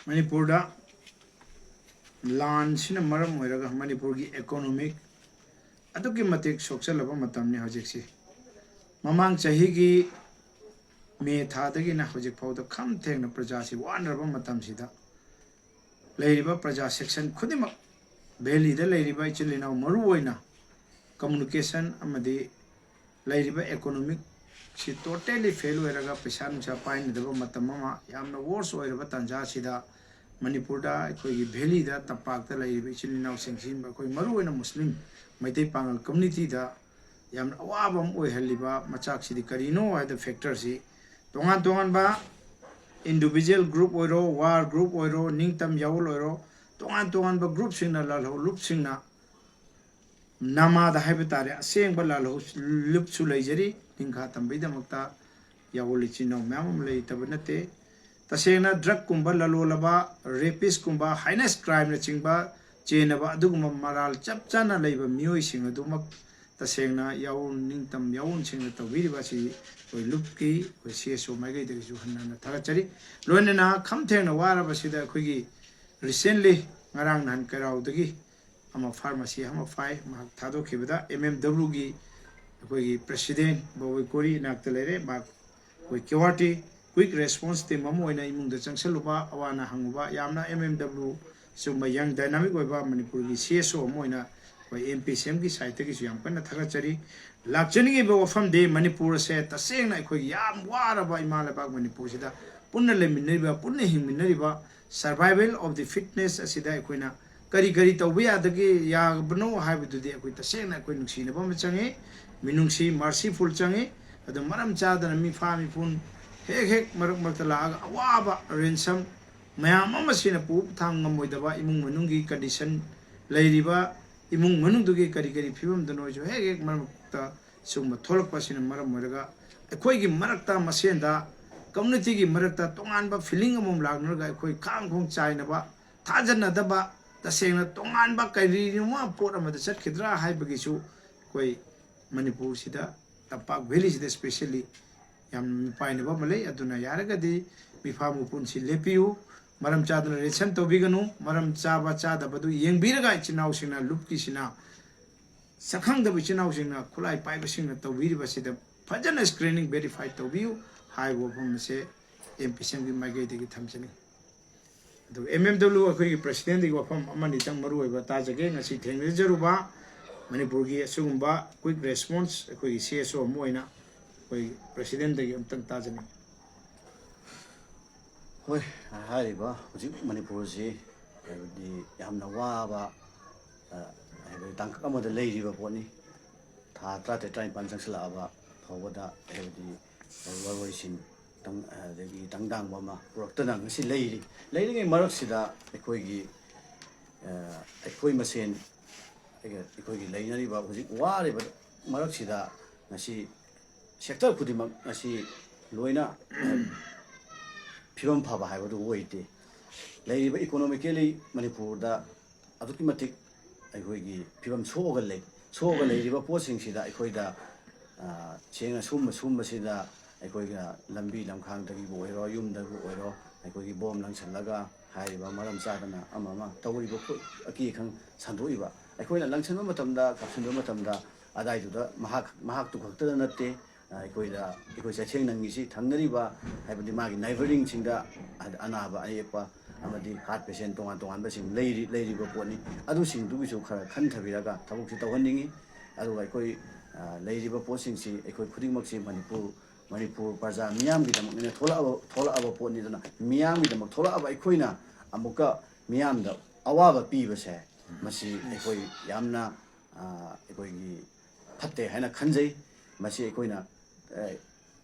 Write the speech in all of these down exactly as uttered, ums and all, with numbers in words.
ꯃꯅꯤꯄꯨꯔꯗ ꯂꯥꯟꯁꯤꯅ ꯃꯔꯝ ꯑꯣꯏꯔꯒ ꯃꯅꯤꯄꯨꯔꯒꯤ economic ꯑꯗꯨꯛꯀꯤ ꯃꯇꯤꯛ ꯁꯣꯛꯆꯜꯂꯕ ꯃꯇꯝꯅꯤ ꯍꯧꯖꯤꯛꯁꯤ꯫ ꯃꯃꯥꯡ ꯆꯍꯤꯒꯤ ꯃꯦ ꯊꯥꯗꯒꯤꯅ ꯍꯧꯖꯤꯛ ꯐꯥꯎꯗ ꯈꯝ ꯊꯦꯡꯅ ꯄ꯭ꯔꯖꯥꯁꯤ ꯋꯥꯅꯔꯕ ꯃꯇꯝꯁꯤꯗ, ꯂꯩꯔꯤꯕ ꯄ꯭ꯔꯖꯥ section ꯈꯨꯗꯤꯡꯃꯛ, ꯚꯦꯂꯤꯗ ꯂꯩꯔꯤꯕ ꯏꯆꯤꯜ ꯏꯅꯥꯎ, ꯃꯔꯨ ꯑꯣꯏꯅ communication ꯑꯃꯗꯤ ꯂꯩꯔꯤꯕ economic ꯁꯤ totally fail ꯑꯣꯏꯔꯒ, ꯄꯩꯁꯥ ꯅꯨꯡꯁꯥ ꯄꯥꯏꯅꯗꯕ ꯃꯇꯝ ꯑꯃ, ꯌꯥꯝꯅ worst ꯑꯣꯏꯔꯕ ꯇꯥꯟꯖꯥ ꯑꯁꯤꯗ, ꯃꯅꯤꯄꯨꯔꯗ ꯑꯩꯈꯣꯏꯒꯤ ꯚꯦꯂꯤꯗ, ꯇꯝꯄꯥꯛꯇ ꯂꯩꯔꯤꯕ ꯏꯆꯤꯜ ꯏꯅꯥꯎꯁꯤꯡꯁꯤ, ꯑꯩꯈꯣꯏ ꯃꯔꯨ ꯑꯣꯏꯅ ꯃꯨꯁꯂꯤꯝ, ꯃꯩꯇꯩ ꯄꯥꯉꯜ communityꯗ ꯌꯥꯝꯅ ꯑꯋꯥꯕ ꯑꯃ ꯑꯣꯏꯍꯜꯂꯤꯕ ꯃꯆꯥꯛꯁꯤꯗꯤ ꯀꯔꯤꯅꯣ ꯍꯥꯏꯕ factorꯁꯤ, ꯇꯣꯉꯥꯟ ꯇꯣꯉꯥꯟꯕ individual group ꯑꯣꯏꯔꯣ, war group ꯑꯣꯏꯔꯣ, ꯅꯤꯡꯇꯝ ꯌꯥꯑꯣꯜ ꯑꯣꯏꯔꯣ, ꯇꯣꯉꯥꯟ ꯇꯣꯉꯥꯟꯕ groupꯁꯤꯡꯅ, ꯂꯥꯜꯍꯧ ꯂꯨꯞꯁꯤꯡꯅ ꯅꯃꯥꯗ ꯍꯥꯏꯕ ꯇꯥꯔꯦ, ꯑꯁꯦꯡꯕ ꯂꯥꯜꯍꯧ ꯂꯨꯞꯁꯨ ꯂꯩꯖꯔꯤ꯫ ꯅꯤꯡꯈꯥ ꯇꯝꯕꯒꯤꯗꯃꯛꯇ ꯌꯥꯑꯣꯜ ꯏꯆꯤꯟ ꯏꯅꯥꯎ ꯃꯌꯥꯝ ꯑꯃ ꯂꯩꯇꯕ ꯅꯠꯇꯦ꯫ ꯇꯁꯦꯡꯅ drugꯀꯨꯝꯕ ꯂꯂꯣꯜꯂꯕ, rapistꯀꯨꯝꯕ, heinous crimeꯅꯆꯤꯡꯕ ꯆꯦꯟꯅꯕ ꯑꯗꯨꯒꯨꯝꯕ ꯃꯔꯥꯜ ꯆꯞ ꯆꯥꯅ ꯂꯩꯕ ꯃꯤꯑꯣꯏꯁꯤꯡ ꯑꯗꯨꯃꯛ ꯇꯁꯦꯡꯅ ꯌꯥꯑꯣꯟ, ꯅꯤꯡꯇꯝ ꯌꯥꯑꯣꯟꯁꯤꯡꯅ ꯇꯧꯕꯤꯔꯤꯕ ꯑꯁꯤ ꯑꯩꯈꯣꯏ ꯂꯨꯞꯀꯤ, ꯑꯩꯈꯣꯏ CSO ꯃꯥꯏꯀꯩꯗꯒꯤꯁꯨ ꯍꯟꯅ ꯍꯟꯅ ꯊꯥꯒꯠꯆꯔꯤ꯫ ꯂꯣꯏꯅꯅ ꯈꯝ ꯊꯦꯡꯅ ꯋꯥꯔꯕꯁꯤꯗ ꯑꯩꯈꯣꯏꯒꯤ recently ꯉꯔꯥꯡ ꯅꯍꯥꯟ ꯀꯩꯔꯥꯎꯗꯒꯤ ꯑꯃ pharmacy ꯑꯃ ꯐꯥꯏ, ꯃꯍꯥꯛ ꯊꯥꯗꯣꯛꯈꯤꯕꯗ MMWꯒꯤ ꯑꯩꯈꯣꯏꯒꯤ president ꯕꯣꯕꯣꯏ ꯀꯣꯔꯤ ꯏꯅꯥꯛꯇ ꯂꯩꯔꯦ꯫ ꯃꯍꯥꯛ ꯑꯩꯈꯣꯏ Q R T, quick response team ꯑꯃ ꯑꯣꯏꯅ ꯏꯃꯨꯡꯗ ꯆꯪꯁꯜꯂꯨꯕ, ꯑꯋꯥ ꯑꯅꯥ ꯍꯪꯉꯨꯕ, ꯌꯥꯝꯅ MMW ꯁꯤꯒꯨꯝꯕ young dynamic ꯑꯣꯏꯕ ꯃꯅꯤꯄꯨꯔꯒꯤ CSO ꯑꯃ ꯑꯣꯏꯅ ꯑꯩꯈꯣꯏ MPCMꯒꯤ sideꯇꯒꯤꯁꯨ ꯌꯥꯝ ꯀꯟꯅ ꯊꯥꯒꯠꯆꯔꯤ꯫ ꯂꯥꯛꯆꯅꯤꯡꯉꯤꯕ ꯋꯥꯐꯝꯗꯤ, ꯃꯅꯤꯄꯨꯔ ꯑꯁꯦ ꯇꯁꯦꯡꯅ ꯑꯩꯈꯣꯏꯒꯤ ꯌꯥꯝ ꯋꯥꯔꯕ ꯏꯃꯥ ꯂꯩꯕꯥꯛ ꯃꯅꯤꯄꯨꯔꯁꯤꯗ ꯄꯨꯟꯅ ꯂꯩꯃꯤꯟꯅꯔꯤꯕ, ꯄꯨꯟꯅ ꯍꯤꯡꯃꯤꯟꯅꯔꯤꯕ, survival of the fittest ꯑꯁꯤꯗ ꯑꯩꯈꯣꯏꯅ ꯀꯔꯤ ꯀꯔꯤ ꯇꯧꯕ ꯌꯥꯗꯒꯦ, ꯌꯥꯕꯅꯣ ꯍꯥꯏꯕꯗꯨꯗꯤ ꯑꯩꯈꯣꯏ ꯇꯁꯦꯡꯅ ꯑꯩꯈꯣꯏ ꯅꯨꯡꯁꯤꯅꯕ ꯑꯃ ꯆꯪꯉꯤ, ꯃꯤꯅꯨꯡꯁꯤ, merciful ꯆꯪꯉꯤ꯫ ꯑꯗꯨ ꯃꯔꯝ ꯆꯥꯗꯅ ꯃꯤꯐꯥ ꯃꯤꯄꯨꯟ ꯍꯦꯛ ꯍꯦꯛ ꯃꯔꯛ ꯃꯔꯛꯇ ꯂꯥꯛꯑꯒ ꯑꯋꯥꯕ, ransom ꯃꯌꯥꯝ ꯑꯃ ꯁꯤꯅ ꯄꯨꯕ ꯊꯥꯡ ꯉꯝꯃꯣꯏꯗꯕ ꯏꯃꯨꯡ ꯃꯅꯨꯡꯒꯤ condition ꯂꯩꯔꯤꯕ, ꯏꯃꯨꯡ ꯃꯅꯨꯡꯗꯨꯒꯤ ꯀꯔꯤ ꯀꯔꯤ ꯐꯤꯕꯝꯗꯅꯣꯁꯨ ꯍꯦꯛ ꯍꯦꯛ ꯃꯔꯛ ꯃꯔꯛꯇ ꯁꯤꯒꯨꯝꯕ ꯊꯣꯛꯂꯛꯄ ꯑꯁꯤꯅ ꯃꯔꯝ ꯑꯣꯏꯔꯒ, ꯑꯩꯈꯣꯏꯒꯤ ꯃꯔꯛꯇ ꯃꯁꯦꯟꯗ, communityꯒꯤ ꯃꯔꯛꯇ ꯇꯣꯉꯥꯟꯕ feeling ꯑꯃꯃꯝ ꯂꯥꯛꯅꯔꯒ, ꯑꯩꯈꯣꯏ ꯈꯥꯡ ꯈꯣꯡ ꯆꯥꯏꯅꯕ, ꯊꯥꯖꯅꯗꯕ, ꯇꯁꯦꯡꯅ ꯇꯣꯉꯥꯟꯕ ꯀꯔꯤꯒꯨꯝꯕ ꯄꯣꯠ ꯑꯃꯗ ꯆꯠꯈꯤꯗ꯭ꯔꯥ ꯍꯥꯏꯕꯒꯤꯁꯨ ꯑꯩꯈꯣꯏ ꯃꯅꯤꯄꯨꯔꯁꯤꯗ, ꯇꯝꯄꯥꯛ valleyꯁꯤꯗ specially ꯌꯥꯝꯅ ꯃꯤꯄꯥꯏꯅꯕ ꯑꯃ ꯂꯩ꯫ ꯑꯗꯨꯅ ꯌꯥꯔꯒꯗꯤ ꯃꯤꯐꯥ ꯃꯄꯨꯟꯁꯤ ꯂꯦꯞꯄꯤꯌꯨ꯫ ꯃꯔꯝ ꯆꯥꯗꯅ ꯔꯦꯁꯟ ꯇꯧꯕꯤꯒꯅꯨ꯫ ꯃꯔꯝ ꯆꯥꯕ ꯆꯥꯗꯕꯗꯨ ꯌꯦꯡꯕꯤꯔꯒ ꯏꯆꯤꯟ ꯏꯅꯥꯎꯁꯤꯡꯅ, ꯂꯨꯞꯀꯤꯁꯤꯅ, ꯁꯛꯈꯪꯗꯕ ꯏꯆꯤꯟ ꯏꯅꯥꯎꯁꯤꯡꯅ, ꯈꯨꯠꯂꯥꯏ ꯄꯥꯏꯕꯁꯤꯡꯅ ꯇꯧꯕꯤꯔꯤꯕꯁꯤꯗ ꯐꯖꯅ screening, verify ꯇꯧꯕꯤꯌꯨ ꯍꯥꯏꯕ ꯋꯥꯐꯝ ꯑꯁꯦ ꯑꯦꯝ ꯄꯤ ꯁꯤ ꯑꯦꯝꯒꯤ ꯃꯥꯏꯀꯩꯗꯒꯤ ꯊꯝꯖꯅꯤꯡꯏ꯫ ꯑꯗꯨꯒ ꯑꯦꯝ ꯑꯦꯝ ꯗꯕ꯭ꯂꯤꯎ ꯑꯩꯈꯣꯏꯒꯤ ꯄ꯭ꯔꯁꯤꯗꯦꯟꯗꯒꯤ ꯋꯥꯐꯝ ꯑꯃꯅꯤꯇꯪ ꯃꯔꯨ ꯑꯣꯏꯕ ꯇꯥꯖꯒꯦ꯫ ꯉꯁꯤ ꯊꯦꯡꯅꯖꯔꯨꯕ ꯃꯅꯤꯄꯨꯔꯒꯤ ꯑꯁꯤꯒꯨꯝꯕ quick response ꯑꯩꯈꯣꯏꯒꯤ ꯁꯤ ꯑꯦꯁ ꯑꯣ ꯑꯃ ꯑꯣꯏꯅ ꯑꯩꯈꯣꯏ ꯄ꯭ꯔꯁꯤꯗꯦꯟꯗꯒꯤ ꯑꯃꯨꯛꯇꯪ ꯇꯥꯖꯅꯤꯡꯏ꯫ ꯍꯣꯏ, ꯍꯥꯏꯔꯤꯕ ꯍꯧꯖꯤꯛ ꯃꯅꯤꯄꯨꯔꯁꯤ ꯍꯥꯏꯕꯗꯤ ꯌꯥꯝꯅ ꯋꯥꯕ, ꯑ, ꯍꯥꯏꯕꯗꯤ ꯇꯥꯡꯀꯛ ꯑꯃꯗ ꯂꯩꯔꯤꯕ ꯄꯣꯠꯅꯤ꯫ ꯊꯥ ꯇꯔꯥꯇꯔꯦꯠ, ꯇꯔꯥꯅꯤꯄꯥꯟ ꯆꯪꯁꯤꯜꯂꯛꯑꯕ ꯐꯥꯎꯕꯗ ꯍꯥꯏꯕꯗꯤ ꯋꯥꯔꯣꯏꯁꯤꯟ ꯇꯪ-, ꯑꯗꯒꯤ ꯇꯪꯗꯥꯡꯕ ꯑꯃ ꯄꯨꯔꯛꯇꯅ ꯉꯁꯤ ꯂꯩꯔꯤ꯫ ꯂꯩꯔꯤꯉꯩ ꯃꯔꯛꯁꯤꯗ ꯑꯩꯈꯣꯏꯒꯤ, ꯑ, ꯑꯩꯈꯣꯏ ꯃꯁꯦꯟ, ꯑꯩꯈꯣꯏꯒꯤ ꯂꯩꯅꯔꯤꯕ ꯍꯧꯖꯤꯛ ꯋꯥꯔꯤꯕ ꯃꯔꯛꯁꯤꯗ ꯉꯁꯤ sector ꯈꯨꯗꯤꯡꯃꯛ ꯉꯁꯤ ꯂꯣꯏꯅ ꯐꯤꯕꯝ ꯐꯕ ꯍꯥꯏꯕꯗꯨ ꯑꯣꯏꯗꯦ꯫ ꯂꯩꯔꯤꯕ economically ꯃꯅꯤꯄꯨꯔꯗ ꯑꯗꯨꯛꯀꯤ ꯃꯇꯤꯛ ꯑꯩꯈꯣꯏꯒꯤ ꯐꯤꯕꯝ ꯁꯣꯛꯑꯒ ꯂꯩ꯫ ꯁꯣꯛꯑꯒ ꯂꯩꯔꯤꯕ ꯄꯣꯠꯁꯤꯡꯁꯤꯗ ꯑꯩꯈꯣꯏꯗ, ꯑ, ꯁꯦꯡꯅ ꯁꯨꯝꯕ ꯁꯨꯝꯕꯁꯤꯗ ꯑꯩꯈꯣꯏꯒ ꯂꯝꯕꯤ ꯂꯝꯈꯥꯡꯗꯒꯤꯕꯨ ꯑꯣꯏꯔꯣ, ꯌꯨꯝꯗꯕꯨ ꯑꯣꯏꯔꯣ, ꯑꯩꯈꯣꯏꯒꯤ ꯕꯣꯝ ꯂꯪꯁꯜꯂꯒ ꯍꯥꯏꯔꯤꯕ ꯃꯔꯝ ꯆꯥꯗꯅ ꯑꯃ ꯑꯃ ꯇꯧꯔꯤꯕ ꯈꯨ-, ꯑꯀꯤ ꯑꯈꯪ ꯁꯟꯗꯣꯛꯏꯕ꯫ ꯑꯩꯈꯣꯏꯅ ꯂꯪꯁꯟꯕ ꯃꯇꯝꯗ, ꯀꯥꯞꯁꯤꯟꯕ ꯃꯇꯝꯗ ꯑꯗꯥꯏꯗꯨꯗ ꯃꯍꯥꯛ, ꯃꯍꯥꯛꯇꯨ ꯈꯛꯇꯗ ꯅꯠꯇꯦ, ꯑ, ꯑꯩꯈꯣꯏꯗ, ꯑꯩꯈꯣꯏ ꯆꯩꯊꯦꯡ ꯅꯪꯉꯤꯁꯤ ꯊꯪꯅꯔꯤꯕ, ꯍꯥꯏꯕꯗꯤ ꯃꯥꯒꯤ neighboring ꯁꯤꯡꯗ, ꯑ-, ꯑꯅꯥꯕ ꯑꯌꯦꯛꯄ ꯑꯃꯗꯤ heart patient ꯇꯣꯉꯥꯟ ꯇꯣꯉꯥꯟꯕꯁꯤꯡ ꯂꯩꯔꯤ-, ꯂꯩꯔꯤꯕ ꯄꯣꯠꯅꯤ꯫ ꯑꯗꯨꯁꯤꯡꯗꯨꯒꯤꯁꯨ ꯈꯔ ꯈꯟꯊꯕꯤꯔꯒ ꯊꯕꯛꯁꯤ ꯇꯧꯍꯟꯅꯤꯡꯉꯤ꯫ ꯑꯗꯨꯒ ꯑꯩꯈꯣꯏ, ꯑ, ꯂꯩꯔꯤꯕ ꯄꯣꯠꯁꯤꯡꯁꯤ ꯑꯩꯈꯣꯏ ꯈꯨꯗꯤꯡꯃꯛꯁꯤ ꯃꯅꯤꯄꯨꯔ, ꯃꯅꯤꯄꯨꯔ ꯄ꯭ꯔꯖꯥ ꯃꯤꯌꯥꯝꯒꯤꯗꯃꯛꯅꯤꯅ ꯊꯣꯛꯂꯛꯑꯕ, ꯊꯣꯛꯂꯛꯑꯕ ꯄꯣꯠꯅꯤ꯫ ꯑꯗꯨꯅ ꯃꯤꯌꯥꯝꯒꯤꯗꯃꯛ ꯊꯣꯛꯂꯛꯑꯕ ꯑꯩꯈꯣꯏꯅ ꯑꯃꯨꯛꯀ ꯃꯤꯌꯥꯝꯗ ꯑꯋꯥꯕ ꯄꯤꯕꯁꯦ, ꯃꯁꯤ ꯑꯩꯈꯣꯏ ꯌꯥꯝꯅ, ꯑ, ꯑꯩꯈꯣꯏꯒꯤ ꯐꯠꯇꯦ ꯍꯥꯏꯅ ꯈꯟꯖꯩ꯫ ꯃꯁꯤ ꯑꯩꯈꯣꯏꯅ, ꯑ,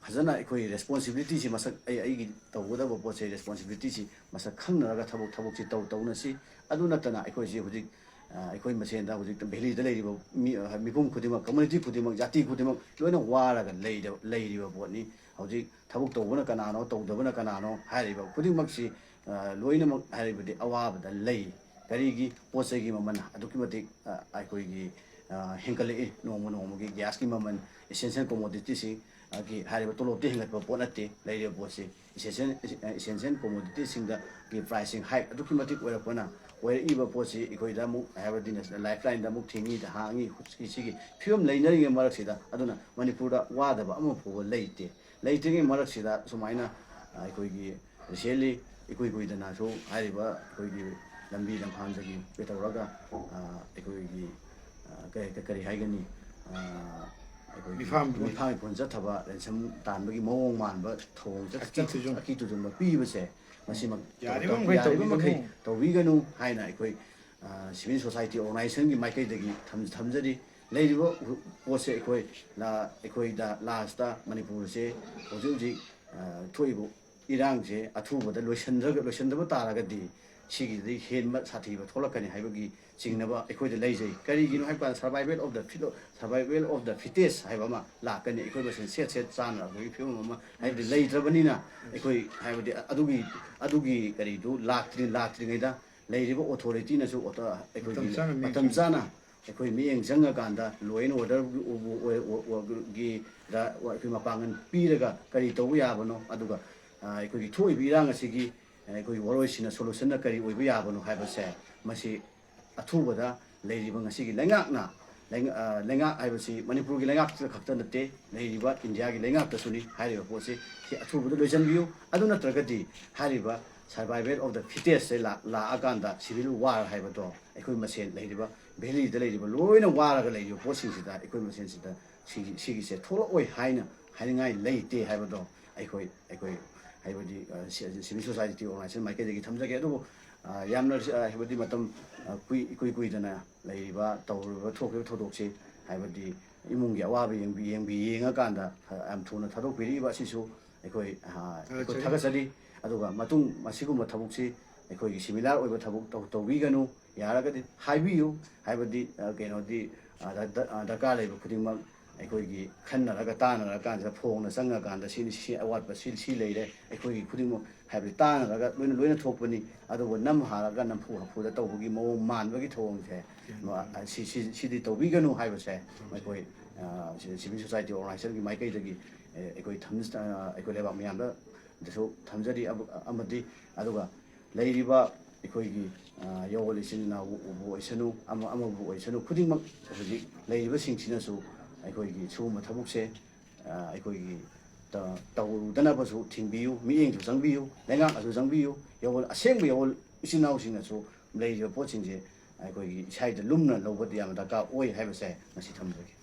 ꯐꯖꯅ ꯑꯩꯈꯣꯏ responsibility ꯁꯤ ꯃꯁꯛ, ꯑꯩ, ꯑꯩꯒꯤ ꯇꯧꯒꯗꯕ ꯄꯣꯠꯁꯦ responsibility ꯁꯤ ꯃꯁꯛ ꯈꯪꯅꯔꯒ ꯊꯕꯛ, ꯊꯕꯛꯁꯤ ꯇꯧ, ꯇꯧꯅꯁꯤ꯫ ꯑꯗꯨ ꯅꯠꯇꯅ ꯑꯩꯈꯣꯏꯁꯤ ꯍꯧꯖꯤꯛ, ꯑ, ꯑꯩꯈꯣꯏ ꯃꯁꯦꯟꯗ ꯍꯧꯖꯤꯛ valley ꯗ ꯂꯩꯔꯤꯕ ꯃꯤ, ꯑ, ꯃꯤꯄꯨꯝ ꯈꯨꯗꯤꯡꯃꯛ, community ꯈꯨꯗꯤꯡꯃꯛ, ꯖꯥꯇꯤ ꯈꯨꯗꯤꯡꯃꯛ ꯂꯣꯏꯅ ꯋꯥꯔꯒ ꯂꯩꯔ-, ꯂꯩꯔꯤꯕ ꯄꯣꯠꯅꯤ꯫ ꯍꯧꯖꯤꯛ ꯊꯕꯛ ꯇꯧꯕꯅ ꯀꯅꯥꯅꯣ, ꯇꯧꯗꯕꯅ ꯀꯅꯥꯅꯣ ꯍꯥꯏꯔꯤꯕ ꯈꯨꯗꯤꯡꯃꯛꯁꯤ, ꯑ, ꯂꯣꯏꯅꯃꯛ ꯍꯥꯏꯔꯤꯕꯗꯤ ꯑꯋꯥꯕꯗ ꯂꯩ꯫ ꯀꯔꯤꯒꯤ? ꯄꯣꯠ ꯆꯩꯒꯤ ꯃꯃꯜ ꯑꯗꯨꯛꯀꯤ ꯃꯇꯤꯛ, ꯑ, ꯑꯩꯈꯣꯏꯒꯤ, ꯑ, ꯍꯦꯟꯒꯠꯂꯛꯏ꯫ ꯅꯣꯡꯃ ꯅꯣꯡꯃꯒꯤ gas ꯀꯤ ꯃꯃꯜ, essential commodity ꯁꯤꯡ ꯒꯤ ꯍꯥꯏꯔꯤꯕ ꯇꯣꯂꯣꯞꯇꯤ ꯍꯦꯟꯒꯠꯄ ꯄꯣꯠ ꯅꯠꯇꯦ꯫ ꯂꯩꯔꯤꯕ ꯄꯣꯠꯁꯤ essential essential commoditiesꯁꯤꯡꯗꯒꯤ priceꯁꯤꯡ hike ꯑꯗꯨꯛꯀꯤ ꯃꯇꯤꯛ ꯑꯣꯏꯔꯛꯄꯅ ꯑꯣꯏꯔꯛꯏꯕ ꯄꯣꯠꯁꯤ ꯑꯩꯈꯣꯏꯗ ꯑꯃꯨꯛ ꯍꯥꯏꯕꯗꯤ national lifelineꯗ ꯑꯃꯨꯛ ꯊꯤꯡꯉꯤ, ꯍꯥꯡꯉꯤ꯫ ꯁꯤꯒꯤ ꯐꯤꯕꯝ ꯂꯩꯅꯔꯤꯉꯩ ꯃꯔꯛꯁꯤꯗ, ꯑꯗꯨꯅ ꯃꯅꯤꯄꯨꯔꯗ ꯋꯥꯗꯕ ꯑꯃ ꯐꯥꯎꯕ ꯂꯩꯇꯦ꯫ ꯂꯩꯇ꯭ꯔꯤꯉꯩ ꯃꯔꯛꯁꯤꯗ ꯁꯨꯃꯥꯏꯅ ꯑꯩꯈꯣꯏꯒꯤ recently ꯏꯀꯨꯏ ꯀꯨꯏꯗꯅꯁꯨ ꯍꯥꯏꯔꯤꯕ ꯑꯩꯈꯣꯏꯒꯤ ꯂꯝꯕꯤ ꯂꯝꯈꯥꯡꯗꯒꯤ ꯀꯩꯇꯧꯔꯒ ꯑꯩꯈꯣꯏꯒꯤ ꯀꯔꯤ ꯀꯔꯤ ꯍꯥꯏꯒꯅꯤ, ꯑꯩꯈꯣꯏꯒꯤ ꯃꯤꯐꯥ ꯃꯤꯄꯨꯟ꯫ ꯃꯤꯐꯥ ꯃꯤꯄꯨꯟ ꯆꯠꯊꯕ, ꯔꯦꯟꯁꯝ ꯇꯥꯟꯕꯒꯤ ꯃꯑꯣꯡ ꯃꯥꯟꯕ ꯊꯧꯑꯣꯡ ꯆꯠ-, ꯑꯀꯤ ꯊꯨ-, ꯑꯀꯤ ꯊꯨꯖꯨꯡꯕ ꯄꯤꯕꯁꯦ ꯃꯁꯤꯃꯛ ꯌꯥꯔꯤꯕ ꯇꯧ-, ꯃꯈꯩ ꯌꯥꯔꯤꯕ ꯃꯈꯩ ꯇꯧꯕꯤꯒꯅꯨ꯫ ꯇꯧꯕꯤꯒꯅꯨ ꯍꯥꯏꯅ ꯑꯩꯈꯣꯏ civil society organisationꯒꯤ ꯃꯥꯏꯀꯩꯗꯒꯤ ꯊꯝ-, ꯊꯝꯖꯔꯤ꯫ ꯂꯩꯔꯤꯕ ꯄꯣꯠꯁꯦ ꯑꯩꯈꯣꯏ ꯂꯥ-, ꯑꯩꯈꯣꯏꯗ lastꯇ ꯃꯅꯤꯄꯨꯔꯁꯦ ꯍꯧꯖꯤꯛ ꯍꯧꯖꯤꯛ ꯊꯣꯛꯏꯕ ꯏꯔꯥꯡꯁꯦ ꯑꯊꯨꯕꯗ ꯂꯣꯏꯁꯤꯟꯗ꯭ꯔꯒ, ꯂꯣꯏꯁꯤꯟꯗꯕ ꯇꯥꯔꯒꯗꯤ ꯁꯤꯒꯤꯗꯤ ꯍꯦꯟꯕ ꯁꯥꯊꯤꯕ ꯊꯣꯛꯂꯛꯀꯅꯤ ꯍꯥꯏꯕꯒꯤ ꯆꯤꯡꯅꯕ ꯑꯩꯈꯣꯏꯗ ꯂꯩꯖꯩ꯫ ꯀꯔꯤꯒꯤꯅꯣ ꯍꯥꯏꯕ ꯀꯥꯟꯗ survival of the fit-, survival of the fittest ꯍꯥꯏꯕ ꯑꯃ ꯂꯥꯛꯀꯅꯤ꯫ ꯑꯩꯈꯣꯏ ꯃꯁꯦꯟ ꯁꯦꯠ ꯁꯦꯠ ꯆꯥꯅꯔꯛꯄꯒꯤ ꯐꯤꯕꯝ ꯑꯃ ꯍꯥꯏꯕꯗꯤ ꯂꯩꯇ꯭ꯔꯕꯅꯤꯅ ꯑꯩꯈꯣꯏ ꯍꯥꯏꯕꯗꯤ ꯑꯗꯨꯒꯤ, ꯑꯗꯨꯒꯤ ꯀꯔꯤꯗꯨ ꯂꯥꯛꯇ꯭ꯔꯤ-, ꯂꯥꯛꯇ꯭ꯔꯤꯉꯩꯗ ꯂꯩꯔꯤꯕ authorityꯅꯁꯨ ꯑꯣꯇ-, ꯑꯩꯈꯣꯏꯒꯤ ꯃꯇꯝ ꯆꯥꯅ ꯃꯇꯝ ꯃꯤꯠꯌꯦꯡ ꯆꯥꯅ ꯑꯩꯈꯣꯏ ꯃꯤꯠꯌꯦꯡ ꯆꯪꯉꯀꯥꯟꯗ law and orderꯒꯤ ꯒꯤ ꯗ ꯑꯩꯈꯣꯏ ꯃꯄꯥꯡꯒꯜ ꯄꯤꯔꯒ ꯀꯔꯤ ꯇꯧꯕ ꯌꯥꯕꯅꯣ, ꯑꯗꯨꯒ ꯑꯩꯈꯣꯏꯒꯤ ꯊꯣꯛꯏꯕ ꯏꯔꯥꯡ ꯑꯁꯤꯒꯤ ꯑꯩꯈꯣꯏꯒꯤ ꯋꯥꯔꯣꯏꯁꯤꯟꯅ solutionꯅ ꯀꯔꯤ ꯑꯣꯏꯕ ꯌꯥꯕꯅꯣ ꯍꯥꯏꯕꯁꯦ ꯃꯁꯤ ꯑꯊꯨꯕꯗ ꯂꯩꯔꯤꯕ ꯉꯁꯤꯒꯤ ꯂꯩꯉꯥꯛꯅ, ꯂꯩꯉ-, ꯑ, ꯂꯩꯉꯥꯛ ꯍꯥꯏꯕꯁꯤ ꯃꯅꯤꯄꯨꯔꯒꯤ ꯂꯩꯉꯥꯛꯇ ꯈꯛꯇ ꯅꯠꯇꯦ, ꯂꯩꯔꯤꯕ ꯏꯟꯗꯤꯌꯥꯒꯤ ꯂꯩꯉꯥꯛꯇꯁꯨꯅꯤ ꯍꯥꯏꯔꯤꯕ ꯄꯣꯠꯁꯤ꯫ ꯁꯤ ꯑꯊꯨꯕꯗ ꯂꯣꯏꯁꯤꯟꯕꯤꯌꯨ꯫ ꯑꯗꯨ ꯅꯠꯇ꯭ꯔꯒꯗꯤ ꯍꯥꯏꯔꯤꯕ survival of the fittestꯁꯦ ꯂꯥꯛ-, ꯂꯥꯛꯑꯀꯥꯟꯗ civil war ꯍꯥꯏꯕꯗꯣ ꯑꯩꯈꯣꯏ ꯃꯁꯦꯟ ꯂꯩꯔꯤꯕ valleyꯗ ꯂꯩꯔꯤꯕ ꯂꯣꯏꯅ ꯋꯥꯔꯒ ꯂꯩꯔꯤꯕ ꯄꯣꯠꯁꯤꯡꯁꯤꯗ ꯑꯩꯈꯣꯏ ꯃꯁꯦꯟꯁꯤꯗ ꯁꯤꯒꯤ-, ꯁꯤꯒꯤꯁꯦ ꯊꯣꯛꯂꯛꯑꯣꯏ ꯍꯥꯏꯅ ꯍꯥꯏꯅꯤꯡꯉꯥꯏ ꯂꯩꯇꯦ ꯍꯥꯏꯕꯗꯣ ꯑꯩꯈꯣꯏ, ꯑꯩꯈꯣꯏ ꯍꯥꯏꯕꯗꯤ, ꯑ, ꯁꯤ-, civil society organization ꯃꯥꯏꯀꯩꯗꯒꯤ ꯊꯝꯖꯒꯦ꯫ ꯑꯗꯨꯕꯨ, ꯑ, ꯌꯥꯝꯅ, ꯑ, ꯍꯥꯏꯕꯗꯤ ꯃꯇꯝ, ꯑ, ꯀꯨꯏ-, ꯏꯀꯨꯏ ꯀꯨꯏꯗꯅ ꯂꯩꯔꯤꯕ ꯇꯧꯔꯤꯕ ꯊꯣꯛꯈꯤꯕ ꯊꯧꯗꯣꯛꯁꯤ ꯍꯥꯏꯕꯗꯤ ꯏꯃꯨꯡꯒꯤ ꯑꯋꯥꯕ ꯌꯦꯡꯕꯤ-, ꯌꯦꯡꯕꯤ-, ꯌꯦꯡꯉꯀꯥꯟꯗ, ꯑ, ꯌꯥꯝ ꯊꯨꯅ ꯊꯥꯗꯣꯛꯄꯤꯔꯛꯏꯕ ꯑꯁꯤꯁꯨ ꯑꯩꯈꯣꯏ, ꯑ, ꯑꯩꯈꯣꯏ ꯊꯥꯒꯠꯆꯔꯤ꯫ ꯊꯥꯒꯠꯆꯔꯤ꯫ ꯑꯗꯨꯒ ꯃꯇꯨꯡ ꯃꯁꯤꯒꯨꯝꯕ ꯊꯕꯛꯁꯤ ꯑꯩꯈꯣꯏꯒꯤ similar ꯑꯣꯏꯕ ꯊꯕꯛ ꯇꯧ-, ꯇꯧꯕꯤꯒꯅꯨ꯫ ꯌꯥꯔꯒꯗꯤ ꯍꯥꯏꯕꯤꯌꯨ, ꯍꯥꯏꯕꯗꯤ, ꯑ, ꯀꯩꯅꯣꯗꯤ, ꯑ, ꯗ-, ꯗ-, ꯑ, ꯗꯔꯀꯥꯔ ꯂꯩꯕ ꯈꯨꯗꯤꯡꯃꯛ ꯑꯩꯈꯣꯏꯒꯤ ꯈꯟꯅꯔꯒ ꯇꯥꯟꯅꯔꯀꯥꯟꯁꯤꯗ ꯐꯣꯡꯅ ꯆꯪꯉꯀꯥꯟꯗ ꯁꯤꯅꯤ, ꯁꯤ ꯑꯋꯥꯠꯄ ꯁꯤ, ꯁꯤ ꯂꯩꯔꯦ, ꯑꯩꯈꯣꯏꯒꯤ ꯈꯨꯗꯤꯡꯃꯛ ꯍꯥꯏꯕꯗꯤ ꯇꯥꯟꯅꯔꯒ ꯂꯣꯏꯅ, ꯂꯣꯏꯅ ꯊꯣꯛꯄꯅꯤ꯫ ꯑꯗꯨꯕꯨ ꯅꯝ ꯍꯥꯔꯒ ꯅꯝꯐꯨ ꯍꯥꯐꯨꯗ ꯇꯧꯕꯒꯤ ꯃꯑꯣꯡ ꯃꯥꯟꯕꯒꯤ ꯊꯧꯑꯣꯡꯁꯦ, ꯃ-, ꯑ, ꯁꯤ, ꯁꯤ, ꯁꯤꯗꯤ ꯇꯧꯕꯤꯒꯅꯨ ꯍꯥꯏꯕꯁꯦ ꯑꯩꯈꯣꯏ, ꯑ, ꯁꯤ-, civil society organizationꯒꯤ ꯃꯥꯏꯀꯩꯗꯒꯤ ꯑꯩꯈꯣꯏ ꯊꯝ ꯑꯩꯈꯣꯏ ꯂꯩꯕꯥꯛ ꯃꯤꯌꯥꯝꯗꯁꯨ ꯊꯝꯖꯔꯤ꯫ ꯑꯃꯗꯤ ꯑꯗꯨꯒ ꯂꯩꯔꯤꯕ ꯑꯩꯈꯣꯏꯒꯤ ꯌꯥꯑꯣꯜ ꯏꯆꯤꯟ ꯏꯅꯥꯎꯕꯨ ꯑꯣꯏꯁꯅꯨ, ꯑꯃ ꯑꯃꯕꯨ ꯑꯣꯏꯁꯅꯨ, ꯈꯨꯗꯤꯡꯃꯛ ꯍꯧꯖꯤꯛ ꯂꯩꯔꯤꯕꯁꯤꯡꯁꯤꯅꯁꯨ ꯑꯩꯈꯣꯏꯒꯤ ꯁꯤꯒꯨꯝꯕ ꯊꯕꯛꯁꯦ ꯑꯩꯈꯣꯏꯒꯤ ꯇꯧꯔꯨꯗꯅꯕꯁꯨ ꯊꯤꯡꯕꯤꯌꯨ, ꯃꯤꯠꯌꯦꯡꯁꯨ ꯆꯪꯕꯤꯌꯨ, ꯂꯩꯉꯥꯛꯅꯁꯨ ꯆꯪꯕꯤꯌꯨ꯫ ꯌꯥꯑꯣꯜ, ꯑꯁꯦꯡꯕ ꯌꯥꯑꯣꯜ ꯏꯆꯤꯟ ꯏꯅꯥꯎꯁꯤꯡꯅꯁꯨ ꯂꯩꯔꯤꯕ ꯄꯣꯠꯁꯤꯡꯁꯦ ꯑꯩꯈꯣꯏꯒꯤ ꯏꯁꯥꯗ ꯂꯨꯝꯅ ꯂꯧꯕꯗꯤ ꯌꯥꯝꯅ ꯗꯔꯀꯥꯔ ꯑꯣꯏ ꯍꯥꯏꯕꯁꯦ ꯉꯁꯤ ꯊꯝꯖꯒꯦ꯫